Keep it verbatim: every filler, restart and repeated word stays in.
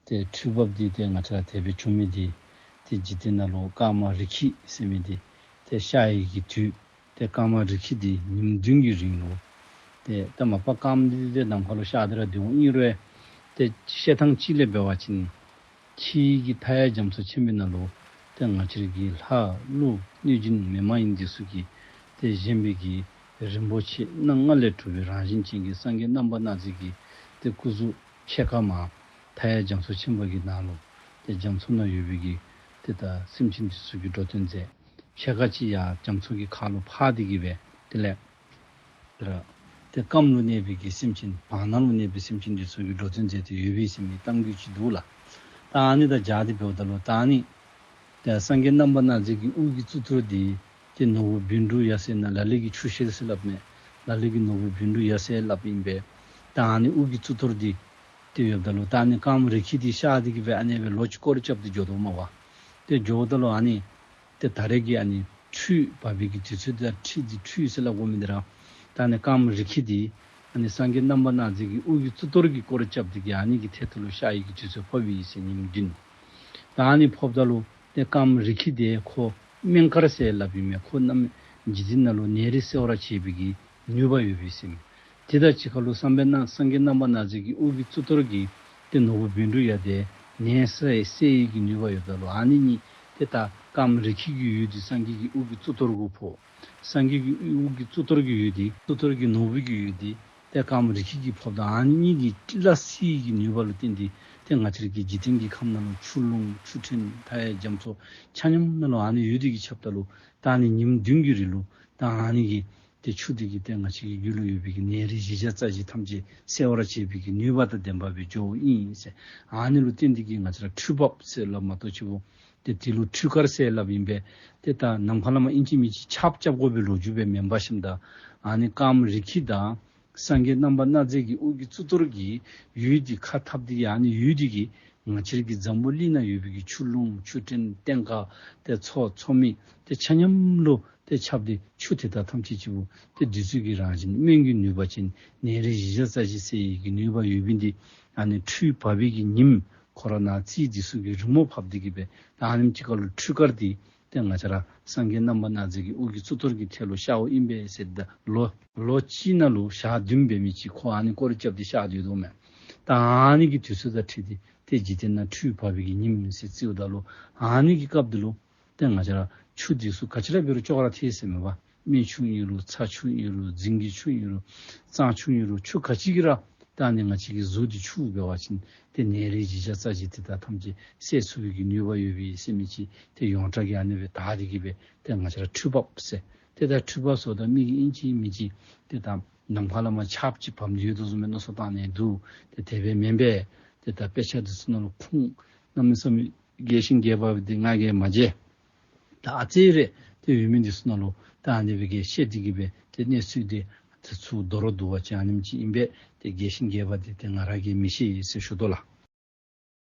ཏེ་འཕྲུལ་འབབ་འདི་ཏེ་ང་བཅས་ར་དེ་སྦེ་བྱུང་མི་འདི་ཏེ་འཇིག་རྟེན་ནང་ལུ་ཀརྨ་རི་ཁྲི་ཟེར་མི་འདི་ཏེ་ཤར་ཡི་གི་དུས་ཏེ་ཀརྨ་རི་ཁྲི་འདི་ཉིནམ་བདུན་གྱི་རིང་ལུ་ཏེ་ད་མ་པ་ཀརྨ་འདི་ཏེ་ནམ་མཁའ་ལུ་ཤར་ཏེ་ར་སྡོད་འོང་། ཨིན་རུང་ཏེ་བཤད་ཐངས་ཅིག་ལས་འབད་བ་ཅིན་ཕྱི་གི་མཐའ་ཡས་རྒྱ་མཚོ་ཆེན་པོའི་ནང་ལུ་ཏེ་ང་བཅས་ར་གི་ལྷ་ཀླུ་གནོད་སྦྱིན་མི་མ་ཡིན་འདི་ཚུ་གིས་ཏེ་བཞེངས་པའི་གི་རིན་པོ་ཆེ་སྣ་ལྔ་ལས་གྲུབ་པའི་རང་བཞིན་ཅན་གྱི་སངས་རྒྱས་རྣམ་པར་སྣང་མཛད་ཀྱི་ཏེ་སྐུ་གཟུགས་ཕྱེད་ཀ་མར་མཐའ་ཡས་རྒྱ་མཚོ་ཆེན་པོ་གི་ནང་ལུ་ཏེ་རྒྱ་མཚོ་ནང་ཡོད་པའི་གི་ཏེ་ད་སེམས་ཅན་འདི་ཚུ་གི་འགྲོ་དོན་མཛད། ཕྱེད་ཀ་ཅིག་ཡར་རྒྱ་མཚོ་གི་ཁ་ལུ་ཕར་ཏེ་གི་སྦེ་དེ་ལས་ར་ཏེ་སྐམ་ལུ་གནས་པའི་གི་སེམས་ཅན་བར་སྣང་ལུ་གནས་པའི་སེམས་ཅན་འདི་ཚུ་གི་འགྲོ་དོན་མཛད་དེ་ཡོད་པས་ཟེར་མི་གཏམ་རྒྱུད་ཅིག་འདུག་ལགས། ད་ཨ་ནི་དང་སྦྱར་ཏེ་འབདཝ་ད་ལུ་ད་ཨ་ནི་ཏེ་སངས་རྒྱས་རྣམ་པར་སྣང་མཛད་ཀྱི་དབུ་གི་གཙུག་ཏོར་འདི་ཏེ་ནོར་བུ་བཻ་ཌཱུརྱ་ཟེར་ན་ལ་ལུ་གིས་ཆུ་ཤེལ་ཟེར་སླབ་མས། ལ་ལུ་གིས་ནོར་བུ་བཻ་ཌཱུརྱ་ཟེར་སླབ་ཨིན་པས། ད་ཨ་ནི་དབུ་གི་གཙུག་ཏོར་འདི་ཏེ་ཡོདཔ་ད་ལུ་ད་ཨ་ནི་ཀརྨ་རི་ཁྲི་འདི་ཤར་ཏེ་གི་སྦེ་ཨ་ནི་སྦེ་ལོ་གཅིག་སྐོར་ར་རྐྱབ་སྟེ་འགྱོ་དོ་མས་པ། ཏེ་འགྱོཝ་ད་ལུ་ཨ་ནི་ཏེ་ད་རེས་ཀྱི་ཨ་ནི་ཁྲུས་འབབ་པའི་གི་དུས་ཚོད་དང་ཁྲི་འདི་ཁྲུས་ཟེར་སླབ་དགོ་མི་འདི་ར་ད་ཨ་ནི་ཀརྨ་རི་ཁྲི་འདི་ཨ་ནི་སངས་རྒྱས་རྣམ་པར་སྣང་མཛད་ཀྱི་དབུ་གི་གཙུག་ཏོར་གྱི་སྐོར་ར་རྐྱབ་སྟེ་གི་ཨ་ནི་གི་ཐད་ཁར་ལུ་ཤར་ཡི་གི་དུས་ཚོད་ཕོགཔ་ཨིན་ཟེར་ཉིནམ་བདུན། ད་ཨ་ནི་ཕོགཔ་ད་ལུ་ཏེ་ཀརྨ་རི་ཁྲི་འདི་ཁོ་སྨན་དཀར་ཟེར་སླབ་ཨིན་མས། ཁོ་གནམ་འཇིག་རྟེན་ནང་ལུ་ནད་རིགས་སེལ་བར་བྱེད་པའི་གི་ནུས་པ་ཡོད་པས་ཟེར་མས། དེ་དང་གཅིག་ཁར་ལུ་སངས་རྒྱས་རྣམ་སངས་རྒྱས་རྣམ་པར་སྣང་མཛད་ཀྱི་དབུ་གི་གཙུག་ཏོར་གྱི་ཏེ་ནོར་བུ་བཻ་ཌཱུརྱ་འདི་ནད་སེལ་སེལ་ཡི་གི་ནུས་པ་ཡོདཔ་ད་ལུ་ཨ་ནི་གཉིས་ཏེ་ད་ཀརྨ་རི་ཁྲི་གི་འོད་འདི་སངས་རྒྱས་ཀྱི་དབུ་གི་གཙུག་ཏོར་གུ་ཕོག། སངས་རྒྱས་ཀྱི་དབུ་གི་གཙུག་ཏོར་གྱི་འོད་འདི་གཙུག་ཏོར་གྱི་ནོར་བུ་གི་འོད་འདི་ཏེ་ཀརྨ་རི་ཁྲི་གི་ཕོགཔ་ད་ཨ་ནི་གཉིས་ཀྱིས་སླ་བསྲེ་གི་ནུས་པ་ལུ་བརྟེན་ཏེ་ཏེ་ང་བཅས་ར་གི་འཇིག་རྟེན་གྱི་ཁམས་ནང་ལུ་ཆུ་ཀླུང་ཆུ་ཕྲན་མཐའ་ཡས་རྒྱ་མཚོ་ཆ་མཉམ་ནང་ལུ་ཨ་ནི་འོད་འདི་གིས་ཁྱབ་ད་ལུ་ད་ཨ་ནི་ཉིནམ་བདུན་གྱི་རིང་ལུ་ད་ཨ་ནི་གི་ཏེ་ཆུ་འདི་གིས་ཏེ་ང་བཅས་ཀྱི་རྒྱུད་ལུ་ཡོད་པའི་གི་ནད་རིགས་བཞི་བརྒྱ་རྩ་བཞི་ཐམས་ཅད་སེལ་བར་བྱེད་པའི་གི་ནུས་པ་དང་ལྡན་པ་སྦེ་འགྱོཝ་ཨིན་ཟེར། ཨ་ནི་ལུ་བརྟེན་ཏེ་གི་ང་བཅས་ར་འཕྲུལ་འབབ་ཟེར་སླབ་མ་གཏོགས་ཅིག་པོ་ཏེ་དེ་ལུ་འཕྲུལ་དཀར་ཟེར་སླབ་ཨིན་པས། ཏེ་ད་ནམ་མཁའ་ལས་མར་ཨིན་ཅི་མིན་ཅི་ཆརཔ་རྐྱབ་དགོ་པའི་ལོ་རྒྱུས་སྦེ་མེན་པར་ཞིནམ་ད་ཨ་ནི་ཀརྨ་རི་ཁྲི་དང་སངས་རྒྱས་རྣམ་པར་སྣང་མཛད་ཀྱི་དབུ་གི་གཙུག་ཏོར་གྱི་འོད་འདི་ཁ་འཐབ་སྟེ་གི་ཨ་ནི་འོད་འདི་གིས་ང་བཅས་ར་གི་འཛམ་བུ་གླིང་ནང་ཡོད་པའི་གི་ཆུ་ཀླུང་ཆུ་ཕྲན་ལྟེང་ཀ་ཏེ་མཚོ་མཚོ་མིག་ཏེ་ཆ་མཉམ་ལུ་ཏེ་ཁྱབ་སྟེ་ཆུ་དེ་དག་ཐམས་ཅད་ཅིག་པོ་ཏེ་བདུད་རྩི་གི་རང་བཞིན་སྨན་གྱི་ནུས་པ་ཅན་ནད་རིགས་བཞི་བརྒྱ་རྩ་བཞི་སེལ་ཡི་གི་ནུས་པ་ཡོད་པའི་འདི་ཨ་ནི་འཕྲུལ་འབབ་པའི་གི་ཉིནམ་ཁོ་ར་ནང་རྩིས་འདི་ཚུ་གི་རི་མོ་ཕབ་སྟེ་གི་སྦེ་ད་ཨ་ནེམ་ཅིག་ཁར་ལུ་འཕྲུལ་དཀར་འདི་ཏེ་ང་བཅས་ར་སངས་རྒྱས་རྣམ་པར་སྣང་མཛད་ཀྱི་དབུ་གི་གཙུག་ཏོར་གྱི་ཐད་ལུ་ཤརཝ་ཨིན་པས་ཟེར། ད་ལོ་ལོ་གཅིག་ནང་ལུ་ཞག་བདུན་འབད་མི་ཅིག་ཁོ་ཨ་ནི་སྐོར་ར་རྐྱབ་སྟེ་ཤར་སྡོད་དོ་མས། ད་ཨ་ནི་གི་དུས་ཚོད་དང་འཁྲིལ་ཏེ་ཏེ་འཇིག་རྟེན་ནང་འཕྲུལ་འབབ་པའི་གི་ཉིནམ་ཟེར་རྩིཝ་ད་ལུ་ཨ་ནི་གི་སྐབས་འདི་ལུ་ཏེ་ང་བཅས་ར་ཆུ་འདི་ཚུ་ག་ཅི་ར་འབད་རུང་ཅོག་ར་འཐད་ཟེར་མས་པ། སྨན་ཆུ་ཨིན་རུང་ཚ་ཆུ་ཨིན་རུང་རྫིང་གི་ཆུ་ཨིན་རུང་གཙང་ཆུ་ཨིན་རུང་ཆུ་ག་ཅི་གིས་ར་ད་ཨ་ནི་ང་བཅས་ཀྱི་གཟུགས་འདི་འཁྱུ་འབད་བ་ཅིན་ཏེ་ནད་རིགས་བཞི་བརྒྱ་རྩ་བཞི་དེ་དག་ཐམས་ཅད་སེལ་ཚུགས་པའི་གི་ནུས་པ་ཡོད་པས་ཟེར་མི་ཅིག་ཏེ་ཡོངས་གྲགས་ཀྱི་ཨ་ནི་སྦེ་དར་ཏེ་གི་སྦེ་ཏེ་ང་བཅས་ར་འཕྲུལ་འབབ་ཟེར། ཏེ་ད་འཕྲུལ་འབབ་ཟེརཝ་ད་མི་གིས་ཨིན་ཅི་མིན་ཅི་ཏེ་ད་ནམ་མཁའ་ལས་མར་ཆརཔ་ཅིག་བབས་ཏེ་ཡོད་དོ་བཟུམ་སྦེ་མནོ་བསམ་བཏང་ནི་འདུག། ཏེ་དེ་སྦེ་མེན་པས། ཏེ་ད་དཔེ་ཆ་འདི་ཚུ་ནང་ལུ་ཁུངས་གནམ་མེད་ས་མེད་རྒྱས་ཤིང་རྒྱས་པ་འདི་ང་གིས་མ་མཇལ། ད་ཨ་ཙི་རེ་ཏེ་ཡོད་མི་འདི་ཚུ་ནང་ལུ་ད་ཨ་ནི་སྦེ་གི་བཤད་དེ་གི་སྦེ་ཏེ་གནས་ཚུལ་འདི་ཏེ་ཚུར་དོ་རུང་བསྡུ་བ་ཅིན་ཨ་ནེམ་ཅིག་ཨིན་པས། ཏེ་རྒྱས་ཤིང་རྒྱས་པ་འདི་ཏེ་ང་ར་གིས་མི་ཤེས་ཟེར་ཞུ་དོ་ལགས།